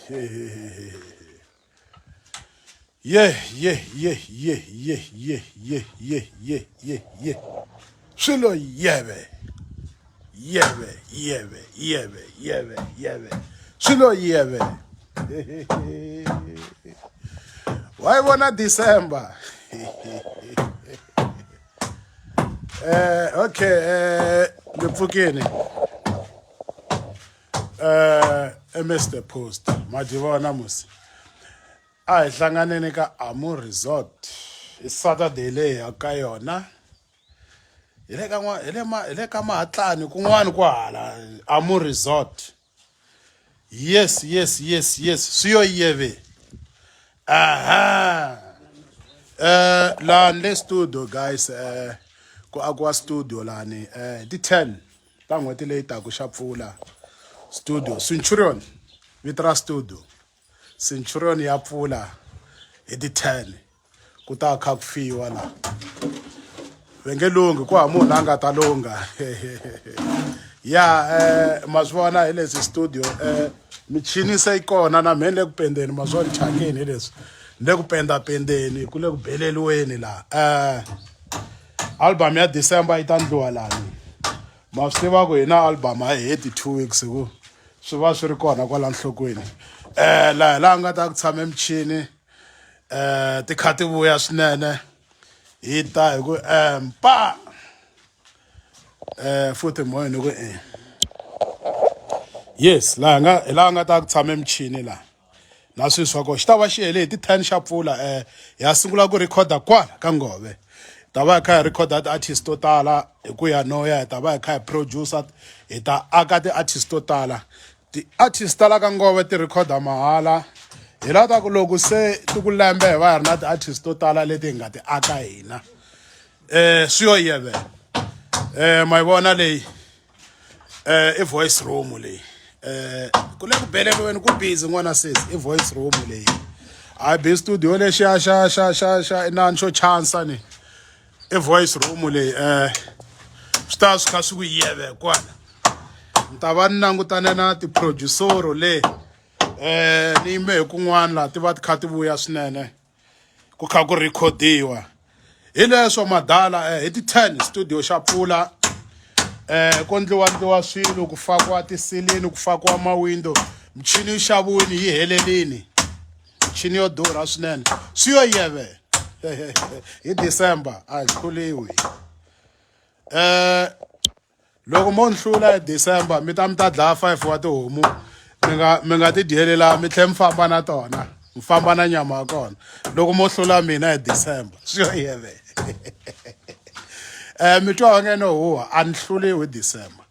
Ye ye ye ye ye ye ye ye ye ye ye swilo yeve yeve yeve yeve yeve yeve swilo yeve wa yi vona December okay ni pfukini Mr Post ma dyi vona musi a hi hlanganeni ka Amu Resort i Saturday leyi ya ka yona hi le ka hi le ma hi le ka Mahatlani kun'wani kwahala Amu Resort yes yes yes yes swi yo yeve aha lani le studio guys ku akiwa studio lani ti 10 ta n'hweti leyi taku xa pfula studio Centurion vito ra studio Centurion ya pfula hi ti 10 ku ta kha ku fiwa la ve nge lunghi ku hava munhu la nga ta lungha ya ma swi vona hi leswi studio michini se yi kona na mehe ni le ku pendeni ma swi vona thyakeni hi leswi ni le ku penda pendeni ku le ku beleliweni la album ya December yi ta ndliwa lani ma swi tiva ku hina album a yi heti 2 weeks hi ku swi va swi ri kona kwala nhlokweni laha hi laha nga ta ku tshame michini ti kha ti vuya swinene hi ta hi ku pa futhi moyeni ku yes laha nga hi laha nga ta ku tshame michini laha na swilo swa kona xi ta va xi hele hi ti 10 xa pfula ya sungula ku rhikhoda kwala ka ngove ta va hi kha hi rhikhoda ti-artist to tala hi ku ya no ya hi ta va hi kha hi producer hi ta aka ti-artist to tala ti-artist ta la ka ngove ti rhikhoda mahala hi la ta ku loko se ti ku lembe hi va hi ri na ti-artist to tala leti hi nga ti aka hina swi yo yeve ma yi vona leyi i voice room leyi ku le ku beleriweni ku busy n'wana sesi i voice room leyi a bi studio lexiya xa xa xa xa inani xo chansa ni i voice room leyi swi ta swi kha swi ku yeve kwala ni ta va ni langutane na ti-producer le ni yime hi kun'wana laha ti va ti kha ti vuya swinene ku kha ku rhikhodiwa hi leswo madala hi ti 10 studio xa pfula ku ndliwa ndliwa swilo ku fakiwa tisilini ku fakiwa mawindo michini yi xaviwini yi helelini michini yo durha swinene swi yo yeve hi December a hi hluriwi loko mo ni hlula hi December mi ta mi ta dlaya 5 wa tihomu mi nga mi nga ti dyeli la mi tlhe mi famba na tona mi famba na nyama ya kona loko mo hlula mina hi December swi yo yeve mi twa onge no huha a ni hluliwi hi December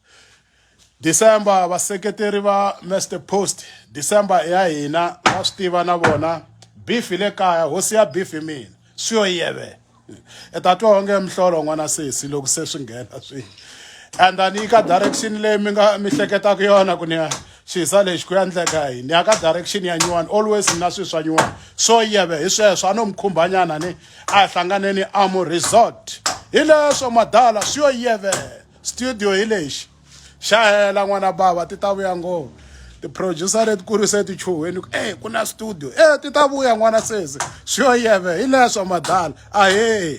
December vaseketeri va Mr Post December ya hina va swi tiva na vona beef le kaya hosi ya beef mina swi yo yeve i ta twa onge mihlolo n'wana sesi loko se swi nghena swi and then yi ka direction leyi mi nga mi hleketaka yona ku ni ya xisa lexi ku ya ndleka yini ya ka direction ya nyuwani always na swilo swa nyuwani swo yeve hi sweswo a no mi khumbanyana ni a hi hlanganeni Amu Resort hi leswo madala swi yo yeve studio hi lexi xa hela n'wana bava ti ta vuya ngopfu ti-producer letikulu se ti chuhweni ku e ku na studio e ti ta vuya n'wana sesi swi yo yeve hi leswo madala ahee.